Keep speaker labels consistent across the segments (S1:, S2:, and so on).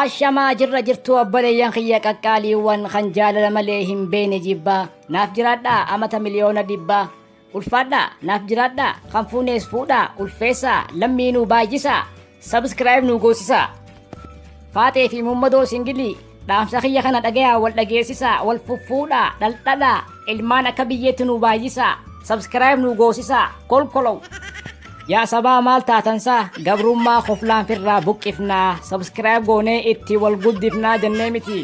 S1: Ashamaa jirra jirtuu obboleeyyan kiyya qaqqaaliiwwan kan jaalala malee hin beekne jibbaa naaf jiraadhaa amata 100,000,000 ulfaadhaa naaf jiraadhaa kan fuunees fuudhaa ulfeessaa lammii nuu baay'isaa subscribe nuu goosisaa Faaxee fi Muummadoo Singilii dhaamsa kiyya kana dhagayaa wal dhageessisaa wal fuffuudhaa dhaldhalaa ilmaan akka biyyeetti nuu baay'isaa subscribe nuu goosisaa kolkolow Yaa sabaa maal taatansaa gabrummaa koflaan firraa buqqifnaa subscribe goonee itti wal guddifnaa jennee miti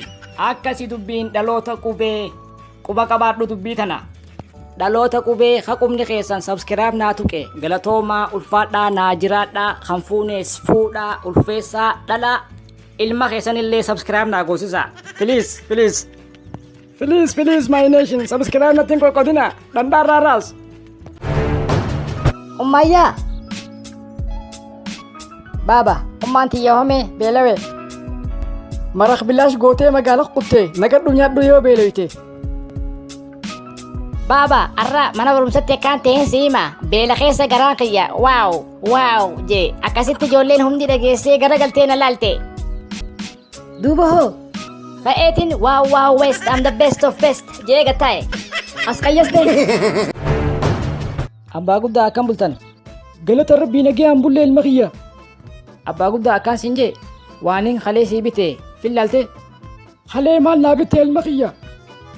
S1: akkasi dubbiin dhaloota qubee quba qabaadhu dubbii tana dhaloota qubee haqumni keessan subscribe naa tuqe galatoomaa ulfaadhaa naa jiraadhaa kan fuunees fuudhaa ulfeessaa dhalaa ilma keessanillee subscribe naa goosisaa please please Please, please, my nation, subscribe natti hin qoqqodina. Dhandhaarraa raas. Ummayyaa. Baaba, ummaan tiyya homee beelawe.
S2: Maraq bilaash gootee magaala kuttee nagadhu nyaadhu yoo beeloyte.
S1: Baaba, arra mana barumsatti akkaan ta'een si hima. Beela keessa garaan kiyya. Waaw, waaw jee. Akkasitti ijoolleen hundi dhageessee garagaltee na laalte. Duuba hoo? Ka'eetiin wow wow west I'm the best of best jee gattaa'e. As qayyaste.
S2: Abbaa guddaa akkam bultan? Galata rabbii nagayaan bulle ilma kiyya.
S1: Abbaa guddaa akkaan siin jee waaniin kalee sii bite fillaalte.
S2: Kalee maal naa bitte ilma kiyya?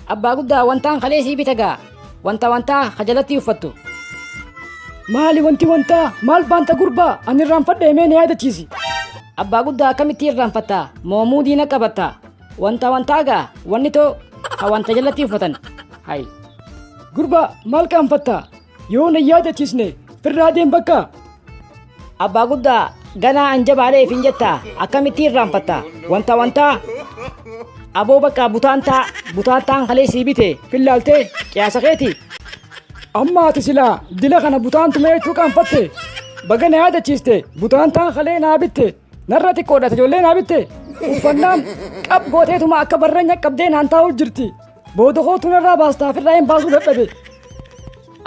S1: Abbaa guddaa wantaan kalee sii bite gaa wanta wantaa kajalatti uffattu.
S2: Maali wanti wantaa maal baanta gurbaa ani irraanfadhee mee na yaadachiisi.
S1: Abbaa guddaa akkamitti irraanfatta moomuu diina qabatta wanta wantaa gaa wanni too ka wanta jalatti uffatan hay.
S2: Gurbaa maal qaanfatta yoo na yaadachiisne firraa deem bakka.
S1: Abbaa guddaa ganaa an jabaadha ifin jetta akkamitti irraanfatta wanta wantaa aboo bakka butaantaa butaantaan kalee sii bite
S2: Fillaaltee
S1: qiyaasa keeti.
S2: Amma ati silaa dila kana butaantuma jechuu qaanfatte baga na yaadachiiste butaantaan kalee naa bitte narra xiqqoodha ijoollee naa bitte uffannaan qab gooteetuma akka barreenya qabdee naan taa'u jirti booda kootu narraa baastaa ofirraa hin baasuu dadhabe.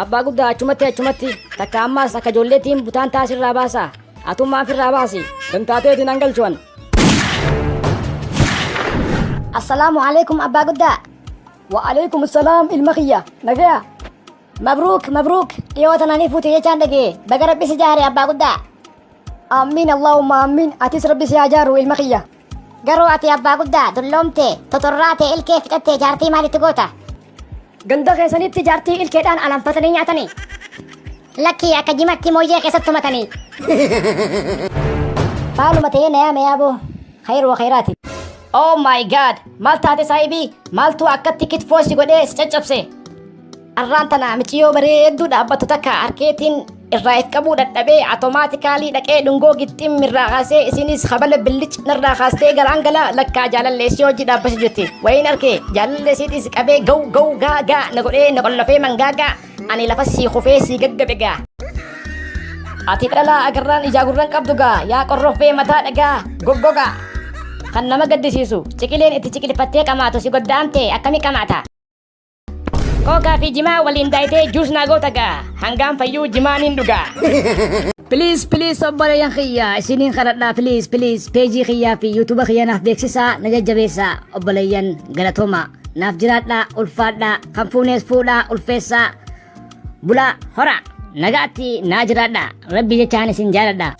S1: Abbaa guddaa achumatti achumatti takka ammaas akka ijoolleetiin butaantaa sirraa baasa atummaan firraa baasi dantaateetiin hangalchuwan. Assalaamu alaikum abbaa guddaa.
S2: Wa alaikum salaam ilma kiyya nagaya.
S1: Mabruuk mabruuk dhiyoo tana ni fuute jechaan dhagee baga rabbi si jaare abbaa guddaa.
S2: Amiin Allahumma amiin atis rabbi si haa jaaru ilma kiyya.
S1: Garuu ati abbaa guddaa dulloomte totorraate ilkee fixatte jaartii maalitti goota? Ganda keessanitti jaartii ilkeedhaan alanfatanii nyaatanii. Lakkii akka jimatti mooyyee keessatti tumatanii. Maaluma ta'ee na yaame yaaboo khayr wa khayraati. Oh my god maal taate saahibii maaltu akkatti kitfoo si godhee si caccabse. Arraan tana miciyyoo bareedduu dhaabbattu takka harkeetiin irraa if qabuu dadhabee automaatikaalii dhaqee dhungoo gixxim irraa kaasee isinis kabala billic narraa kaastee garaan gala lakkaa jaalalleessii hojii dhaabbachuu jirti. Wayiin arkee jaalalleessiitis qabee gaw gaw gaa gaa na godhee na qollofee mangaagaa ani lafa sii kufee sii gaggabe gaa. Ati dhalaa agarraan ijaa gurran qabdu gaa yaa qorroffee mataa dhagaa goggogaa. Kan nama gaddisiisu ciqileen itti ciqilfattee qamaatu si godda'amte akkami qamaata. Kookaa fi jimaa waliin daayitee juus naa goota gaa hangaan fayyuu jimaa niin dhugaa. Please please obboleeyyan kiyya isiniin kadhadhaa please please peejii kiyyaa fi yuutuuba kiyya naaf beeksisaa na jajjabeessaa obboleeyyan galatooma naaf jiraadhaa ulfaadhaa kan fuunees fuudhaa ulfeessaa bulaa hora nagaatti naa jiraadhaa rabbi jechaan isin jaaladha.